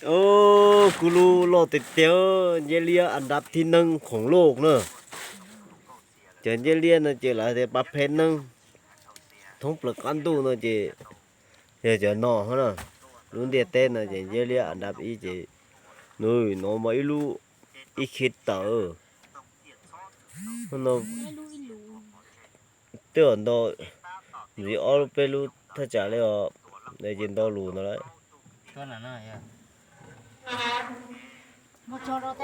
Ub, kuv lub loj tiag tiag, ncej liab an dab thib neeb khoom loj na. Cov ncej liab no ces lawv tias pa phem neeb thoob plaws qab ntuj no ces yog cov no na. Lub ntiaj teb no ces ncej liab an dab ib ces nws no mas ib lub ib khib tawm. Tej zaum ntau, ntxiv ob lub peb lub thaj tsam li os, ces ntau lus ntawd lawm.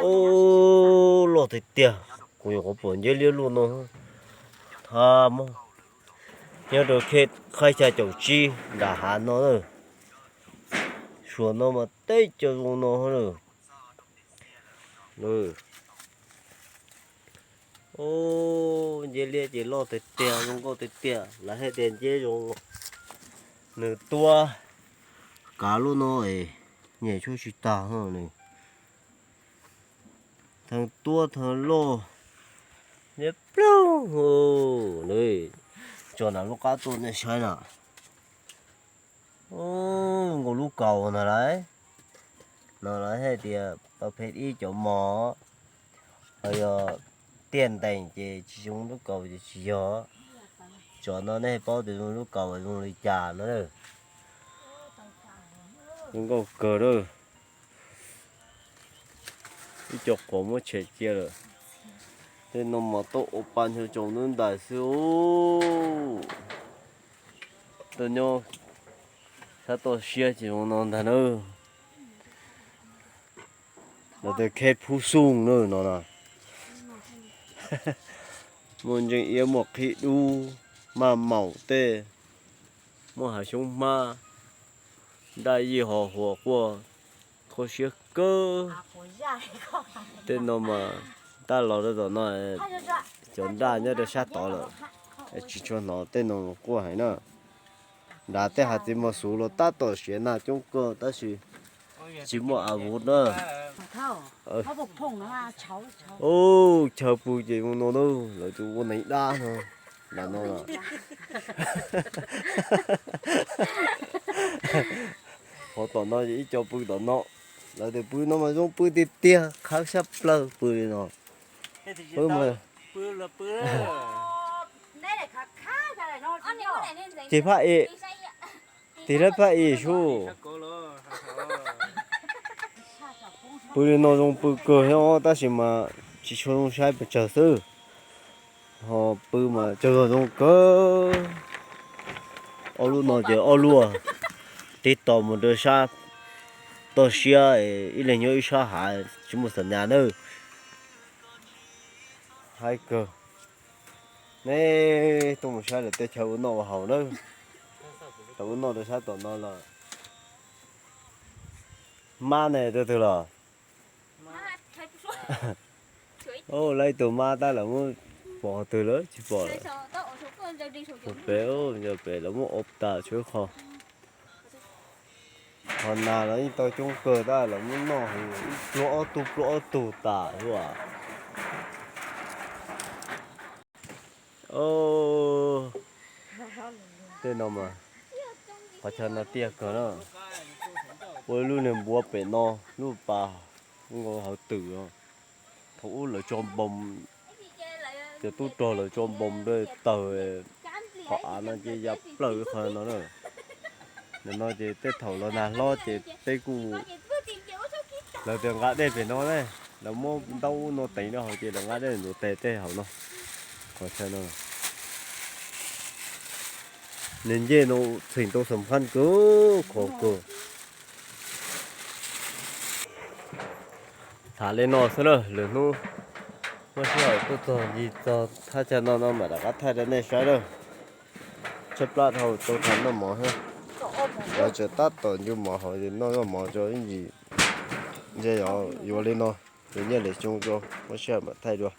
Ub, loj tiag tiag, kuv nyuam qhuav pom ncej liab luaj no. Tha mog, nyob rau khej Qhaib Xya Caum Tsib nram hav no na. Suav no mas teb cov zoo no na. Ub, ncej liab ces loj tiag tiag, zoo nkauj tiag tiag, lawv hais tias ncej zoo, nws tuab kav lub no es nyem tshuaj tsis tag no. Thaj tuab thaj loj, ncej ploog, tso nram lub qab tuaj nej saib na. Nkaus lub kaus no lawm. No lawv hais tias pa phem ib cov mos, ho yog tiaj ntees ces tsis zoo lub kaus ces tsis yog. Tsov no nej paub tias zoo lub kaus zoo li cas no na. Zoo nkauj kawg na. Ib co quav muab tshem cia lawm. Tej no mas tuaj ua pa ncho tsaus ntuj ntais xwb. Tuaj nyob sab toj siab ces zoo no ntag na. Lawv tias kheb phub xub na no na. Muaj ntseej iab, muaj qhib dub, maj maum tej, muaj hav xyoob hmab, daj yij ho huas quaj, kho siab kawg. Tej no mas tab los rau tom no, cov nraj nyob rau sab tod lawm, tsis tshua hnov tej no quaj heev na. Nrad tej hav txiv mos xuv los tab tom siav nag coob kawg tab sis tsis muaj av vuv na. Ub, chaw pw ces zoo no na, lawv tus ua neev dab no, nram no los. Qhov tom no ces ib co pw tom no, lawv tias pw no mas zoo pw tiag tiag, khawb sab plaws pw li no. Pw mas ces phaj es, tig lawv phaj es sub. Pw li no zoo pw kawg thiab tab sis mas tsis tshua zoo saib pes tsawg xwb. Ho pw mas tsaug zog zoo kawg. Ob lub no ces ob lub tiv tos mus rau sab toj siab, ib leeg nyob ib sab hav tsis muaj xam nyas nawb. Haib kawg. Neb tuaj mus saib lawm tej chaw ua noj ua haus nawb. Chaw ua noj rau sab tom no los. Mab ne rau twg los? Lawv ib tug mab tab lawv muab pov twg lawm tsis pom lawm. Pem, pem lawv muab ua tas tshuav ib qho. Qhov nas los yeej tau coob kawg tab lawv muab noj heev, pluag ob tug pluag ob tug tas xwb as. Tej no mas, qhov chaw no tiaj kawg na. Ua ib lub niag npuav pem no, lub pas nkaus hauv twm os. Thaum ub lawv tso npoos, cov tub rog lawv tso npoos rau tawg qhov av no ces ya plaws qhov no na. Nim no ces tej thaum los nag hlob ces peb kuj, lawv tias nqa dej pem no ne, lawv muab ntaub ub no teev rau hauv ces lawv nqa dej ntxuav tes tej hauv no. Qhov chaw no, niag ncej no txheem tau xam khab kawg, khov kawg. Tham li no xwb na, lwm hnub muaj sij hawm tuaj txog ncig txog thaj chaw no no mam rov qab thaij rau nej saib na. Tshaib plab dhau tau tham noj mov thiab. Lawv tseem tab tom ncu mov hauv ces noj noj mov tso ib ntsis. Ntshe yuav li no, ces nyiaj lwm xyoo tso muaj sij hawm mam thaij dua.